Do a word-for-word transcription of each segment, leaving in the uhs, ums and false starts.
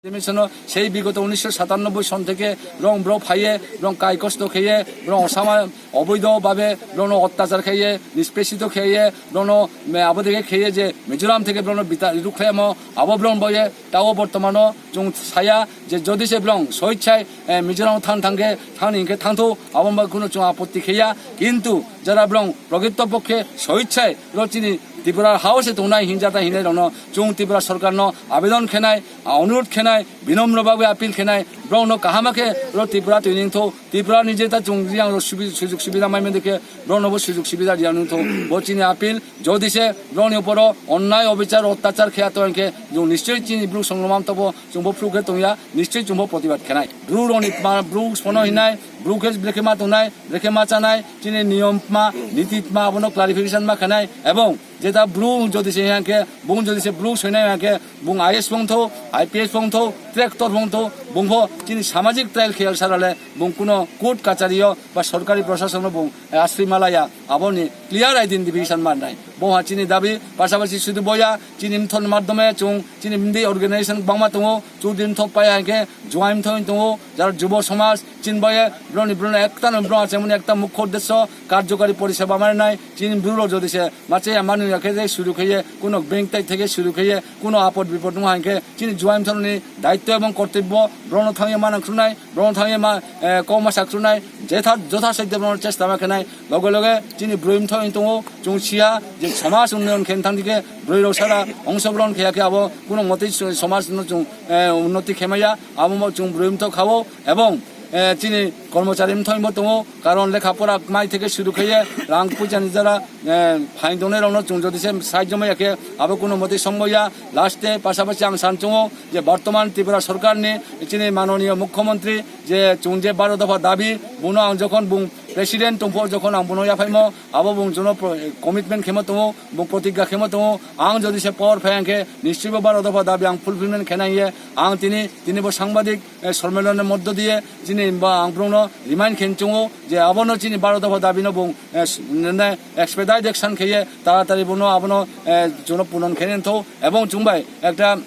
Dimension-o sei bigoto unisho satannoboi son theke rong bro phaiye, rong kai kosto kheye, rong osama oboido babe, rong no ottachar kheye, nispesito kheye, rong no me abo dege kheye je Mizoram theke rong no bita ruk khemo abo rong boye tao bortomano chung saya je jodi se rong soichai, eh, Mizoram thang thangke thangni hingke thangthu abo ma kuno chung apotti kheya, kintu jara rong prokito pokhe soichai ro chini Tripura hao se tongnai hinjata hinai rong no chung Tripura sorkar no abedon khenai, onurod khenai, binomro bagwi appeal khenai, borokno kahama khe ro Tripura twi ningtho, Tripura ni jeta chung riang ro subi-, sujug subida mai mende khe borokno bo sujug subida riang ningtho, bo chini appeal, jodi se borokni uporo onnai obichar ottachar khe ato hinkhe chung nischoi chini borok songromam tobo chung bo phuru khe tongya, nischoi chung bo protibad khenai. Borok rokni ma borok sono hinai, borok khe brekhe ma tongnai, brekhe ma chanai, chini niyom ma, niti ma abono clarification ma khenai, ebong jeta borok jodi se hinkhe, bung jodi se borok soinai hinkhe, bung I A S pong tho, I P S pong tho, tractor pong tho, bung pho chini samajik trial kheyal sarale, bung kuno court kachario ba sorkari prosasono bung, eh, asri malaya, aboni clear identification mannai. Bo ha chini dabi, pasapasi sudu boya, chini mthon madhyome chung, chini mdi organization bangma tongo, chudri mthok paya hinkhe, juai mthok tongo, jara jubo somaj, chini boye, broni, broni ekta no, bro achemuni ekta mukho uddesho, karjokari poriseba manai, chini bru jodi se, Mache ya manu ya khe je suru khe ye, kuno bank tai theke suru khe ye, kuno apod bipod nung hai khe, chini juaim thoroni daityo ebong kortobbo, borokno thangye ma nang khwnai, borokno thangye ma, eh, kok ma sak khwnai, jetha, jotha saityo borokno chesta ma khenai, loge loge chini broim thoi tongo, chung sia je somaj unnoyon khe thang dike, broi rok sara ongso boron khe ya khe abo kuno motoi so-, somaj no chung, eh, unnoti khemaya, abo mo chung broim thok khao, ebong, eh, chini kormochari mthoi bo tongo, karon lekha pora mai theke suru khe ye, rang puja ni jara, eh, phain tongnai rokno chung jodi se sahajyo maya khe abo kuno motoi somboya. Last e pasapasi ang san chungo je bortoman Tripura sorkar ni chini manoniyo mukhyamantri je chung je baro dopha dabi, bono ang jokhon bung president tongpho jokhon ang bono yaphaimo, abo bung jono pro-, commitment khemo tongo, bung protigya khemo tongo. Ang jodi se power phai ang khe nischoi bo baro dopha dabi ang fulfillment khenai ye ang tini, tini bo sangbadik, eh, sommelon ni moddho diye chini ba ang borokno remind khen chungo je abono chini baro dopha dabi no bung, eh, s-, nene expedite action kheye taratari bono abono, eh, jono punon khe nang tho ebong chung bai ekta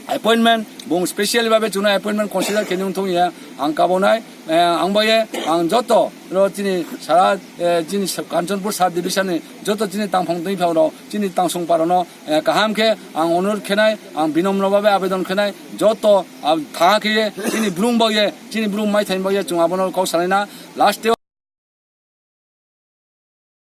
appointment bung specially babe chuna appointment consider khe nang thung ya ang kabonai, eh, ang bai ang joto ro chini sara, eh, chini sub Kanchanpur sub division ni joto chini tangphang twi phang rok chini tangsong parono, eh, kaham khe ang onurod khenai, ang binomro babe abedon khenai, joto, ah, tha khe ye, chini brum bo ye, chini brum mai thain bo ye, chung abono kok salai na, last e